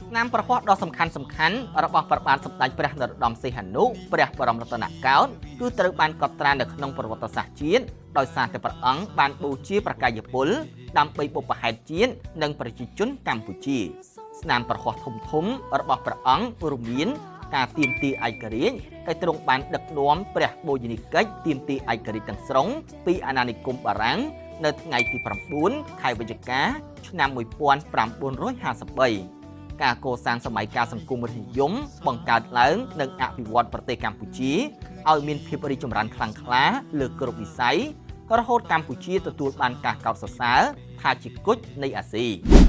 ស្នាមព្រះហស្ថដ៏សំខាន់សំខាន់របស់ព្រះបាទសម្ដេចព្រះនរោត្តមសីហនុព្រះបរមរតនកោដ្ឋគឺត្រូវបានកត់ត្រានៅក្នុងប្រវត្តិសាស្ត្រជាតិដោយសារតែព្រះអង្គបានបូជាប្រកាយពលដើម្បីបុព្វហេតុជាតិនិងប្រជាជនកម្ពុជា ស្នាមព្រះហស្ថធំធំរបស់ព្រះអង្គរួមមានការទាមទារឯករាជ្យដែលទ្រង់បានដឹកនាំព្រះបូជនីយកិច្ចទាមទារឯករាជ្យទាំងស្រុងពីអាណានិគមបារាំងនៅថ្ងៃទី9ខែវិច្ឆិកាឆ្នាំ1953ការកសាងសម័យកាលសង្គមរាស្ត្រនិយមបង្កើតឡើងនិងអភិវឌ្ឍប្រទេសកម្ពុជាឲ្យមានភាពរីកចម្រើនខ្លាំងក្លាលើគ្រប់វិស័យរហូតកម្ពុជាទទួលបានការកោតសរសើរថាជាគុជនៃអាស៊ី។